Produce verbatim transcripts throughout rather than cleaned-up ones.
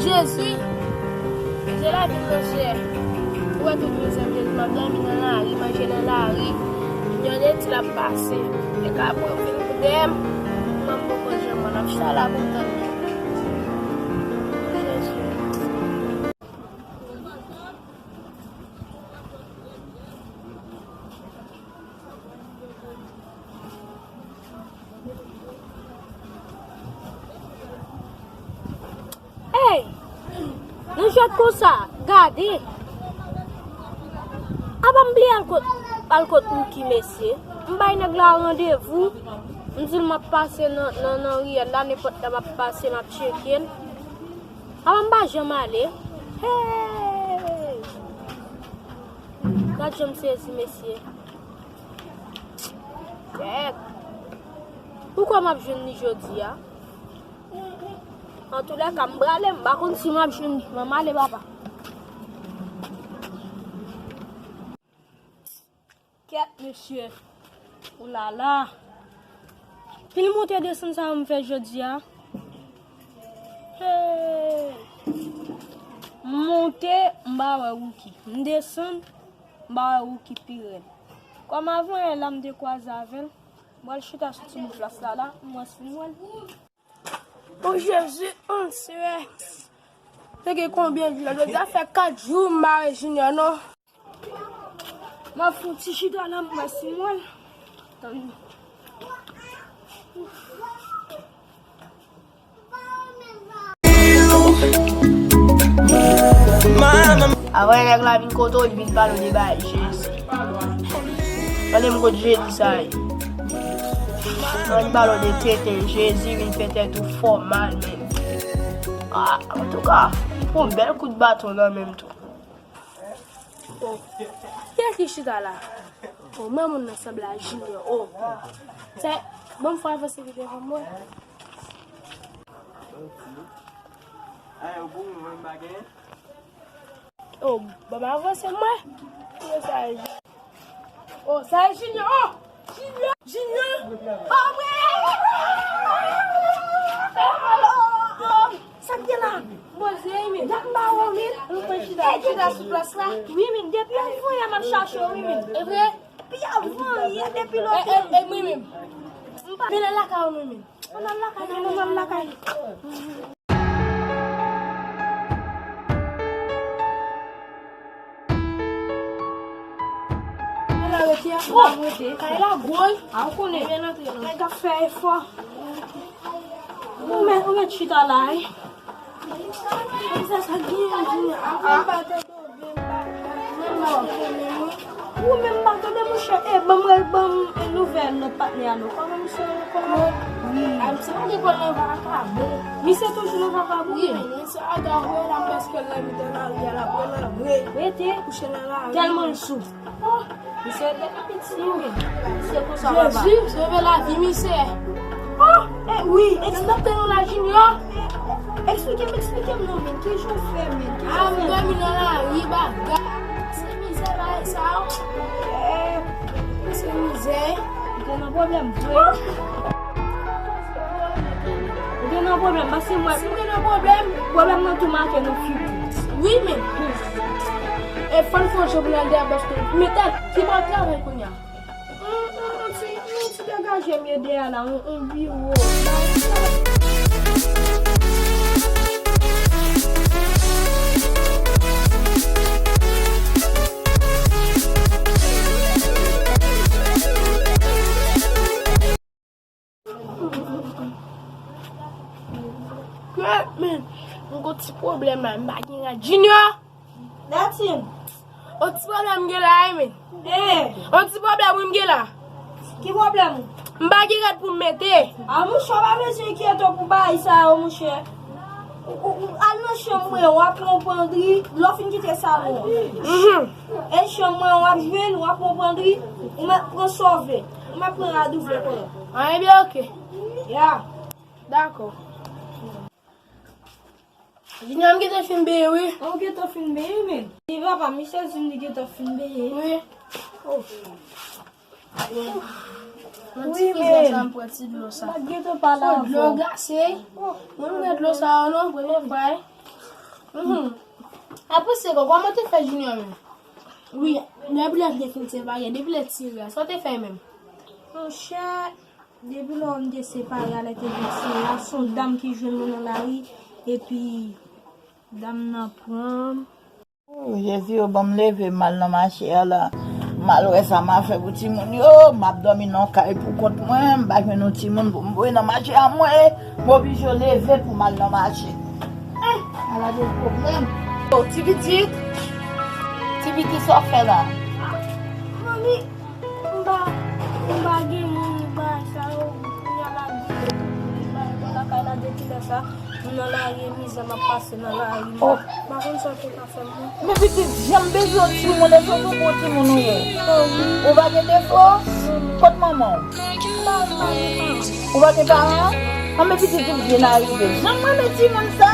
Jezi, se lavi m nan, sè. Ou wè tout mizè m, Jezi, m ap dòmi nan lari, manje nan lari. Yon leti l ap pase. E ka pou yo vin kou dèyè m, m ap poko janm, m ap chita la pou m tann. Jezi. Ey! Nou jwèt konsa, gade! Apa m bliye al kot, al kot Wouki, mesye. M bay nèg la randevou. M di l m ap pase nan, nan, nan riyèl la, nenpòt lè m ap pase, m ap tcheke l. Apa m pa janm ale. Hey! Gad jan m sezi, mesye. Kèt! Poukò m ap jwenn li jodi a? Antoulèka, m prale, m pa konn si m ap jwenn li. Ban m ale, papa. Kèt, mesye. Oulala. Pil monte desann sa yo m fè jodi a. Hey! M monte, m pa wè Wouki. M desann, m pa wè Wouki pi rèd. Kòm avan yè la m te kwaze avè l, m pral chita sou ti bout plas la la, m wè si m wè l. O Jezi, o Senyè. Te gen konbyen jou la? Jodi a fè kat jou m pa wè Junior non. M ap fè yon ti chita la, m wè si m wè l. Tann. Apre nèg la vin kote w, li vin pale w de bagay Jezi. Tande m kot Jezi sa ye. Ann pale w de tenten, Jezi vin fè tèt ou fò mal menm. Ah, antouka, li pran bèl kout baton nan men m tou. Oh. Kiyès ki chita la? Oh, mwen moun nan sanble a Junior. Oh. Se, bon, m fè avanse videyo mwen. Oh, bon, m avanse mwen. Kiyès sa? Oh, sa e Junior. Oh, Junior. Junior. Oh, mwen. Oh, oh, oh. Sa k gen la? Poze, wi, men. Dat m pa wè w, men. Nou pran chita. E, chita sou plas la. Wi, men. Depi avan yè m ap chache w, wi, men. E vre? Depi avan yè, depi lòt. E, e, e, wi, men. M pa vin lakay ou, wi, men. Ann al lakay, ann al lakay. Ala rete a, oh, rete. Kay la gwo wi. A, ou konnen. Nèg ap fè efò. Ou mèt, ou mèt chita la wi. Sa, sa gen, a. Ou menm pa tande monchè, e, ban m, ban m, e, nouvèl lòt patnè a nou. Kòman misye, kòman? Wi. A, misye pa gen pwoblèm vakabon. Misye toujou nan vakabon. Wi, men misye aga voye la, m prèske lè mitan lari a, l ap rele vre. Rete. Kouche nan lari. Tèlman l sou. Oh, misye te piti, wi. Misye konsa, papa. Jezi, sove lavi misye. Oh, e, wi, eksplike nou la, Junior. Eksplike m, eksplike m non, men. Ki jan w fè, men? Ki jan w fè? A, m dòmi nan lari, bagay. Se mizè, bagay sa, o. Eh. Se mizè. Ou te nan pwoblèm vre. Ou te nan pwoblèm, paske mwen. Si m te nan pwoblèm. Pwoblèm nan tou make nan figi. Wi, men. E fò n fè yon jan pou n al dèyè bòs nou. Men tèt, ki bò travay kounye a? Yon, yon, yon ti, yon ti degaje m ye dèyè la, yon, yon biwo. Men, m gon ti pwoblèm la, m pa gen rad. Junior! Datin! On ti pwoblèm m gen la, wi, men. Eh! On ti pwoblèm, wi, m gen la. Ki pwoblèm ou? M pa gen rad pou m mete. A, monchè, w pa bezwen enkyete w pou bagay sa yo, monchè. Ou, ou, ou al nan chanm mwen, w ap pran yon pandri, lè w fin kite salon an. Mhm. E chanm mwen, w ap jwenn, w ap pran pandri, ou mèt pran sove, ou mèt pran rad ou vle konnen. A, ebyen, oke. Ya. Dakò. Junior, m gentan fin benyen, wi. Ou gentan fin benyen, men? Wi, papa, misye di m li gentan fin benyen. Wi. Oh. Wi, men. Sa m pran ti dlo sa. M gentan pale avè w. Dlo glase. Mwen m gen dlo sa yo non, premye fwa, wi. Mhm. Apre se kòman te fè Junior menm? Wi, depi lè te fin separe, depi lè tire a, sa w te fè menm? Monchè, depi lè m te separe a, lè te fin tire a, se yon dam ki jwenn mwen nan lari, epi dam nan pran m. Oh, Jezi, yo ban m leve m al nan mache a la. M al wè sa m a fè pou timoun yo. M ap dòmi nan kay pou kont mwen. M pa jwenn yon timoun pou m voye nan mache a mwen. M oblije leve pou m al nan mache. Eh, ala de pwoblèm. Oh, ti pitit. Ti pitit, sa w fè la? Manmi, m pa, m pa gen moun, m pa sa yo. Kounya la, m pa lakay la depi lè sa. M nan lari, mizè m ap pase nan lari. Oh. M pa konn sa w te ka fè m, non. Men pitit, jan m bezwen yon timoun, e se yon bon timoun ou ye. Oh, wi. Ou pa gen defo? Non, non. Kot manman w? M pa, m pa gen paran. Ou pa gen paran? An, men pitit, ou byen arive. Jan m renmen timoun sa,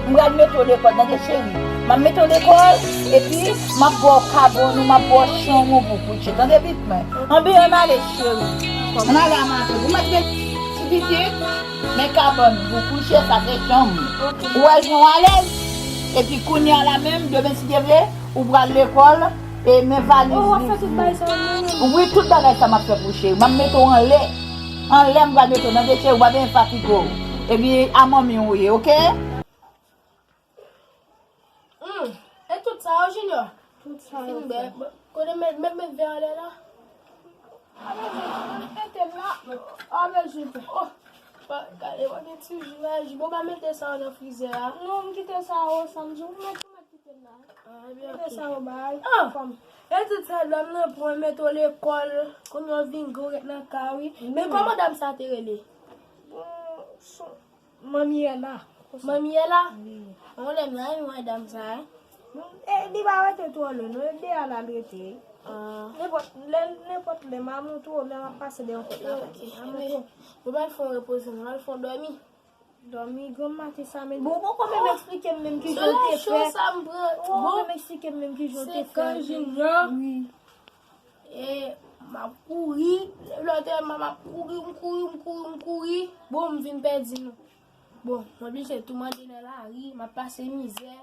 m pral mete w lekòl, tande cheri. M ap mete w lekòl, epi m ap ba w kabòn ou, m ap ba w chanm ou pou w kouche. Tande pitit mwen. Anben, ann ale, cheri. Ann ale a madanm. Ou mèt gen ti pitit, men kabòn pou kouche, sa se chanm ou. Ou wè jan w alèz? Epi kounye a la menm, demen si Dye vle, ou pral lekòl, e men valiz li. Oh, w ap fè tout bagay sa yo menm? Wi, tout bagay sa m ap fè pou cheri. M ap mete w anlè. Anlè, m pral mete w nan de cheri, ou pa bezwen fatige w. Epi a manmi w ye, oke? Hmm, e tout sa yo, Junior? Tout sa yo. Fin bè, kote met, met, met vè anlè la? A bezwen, mete l la. A bezwen. Oh, pa, gade, pa gen ti ji la, ji. Bon, pa mete sa yo nan frizè a. Non, m kite sa yo, sa m di w, mete, mete kite l la. Ah, ebyen, mete sa yo bay. Ah! Kòm. E tout sa, dam nan pran mete w lekòl, kounye a w vin gran, w ret nan kay, wi. Men kòman dam sa te rele? Hmm, son Manmièla. Manmièla? Wi. Yon lè m la, wi, madam sa, hein? E, li pa rete twò lwen, non, e deyò l al rete. Ah. Nenpòt, lè, nenpòt lè, m a montre w, lè m ap pase deyò pòt la. Ok. M a montre w. Bon, m al fè yon repoze, m al fè yon dòmi. Dòmi, granm maten sa, men bon, ou poko menm eksplike m menm kijan w te fè. Solèy cho sa m pran. Ou poko menm eksplike m menm kijan w te fè. Se kan Junior. Wi. E m ap kouri, lòt lè m ap kouri, m kouri, m kouri, m kouri. Bon, m vin pèdi nou. Bon, m oblije tou mande nan lari, m ap pase mizè.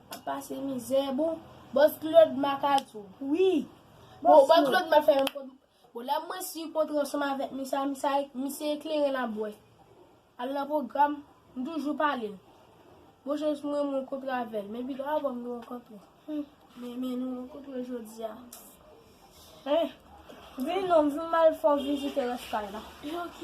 M ap pase mizè. Bon, bòs Claude m a ka di w. Wi. Bon, bòs Claude m ap fè yon kont. Bon, lè mwen si kontre ansanm avèk misye, misye, misye eklere n ap bwè. Al nan pwogram, m toujou pale l. Bon chans mwen, mwen rankontre avè l, men pito avan nou rankontre. Hmm. Men, men nou rankontre jodi a. Eh, vin non, vin m al fè w vizite rès kay la. Ok.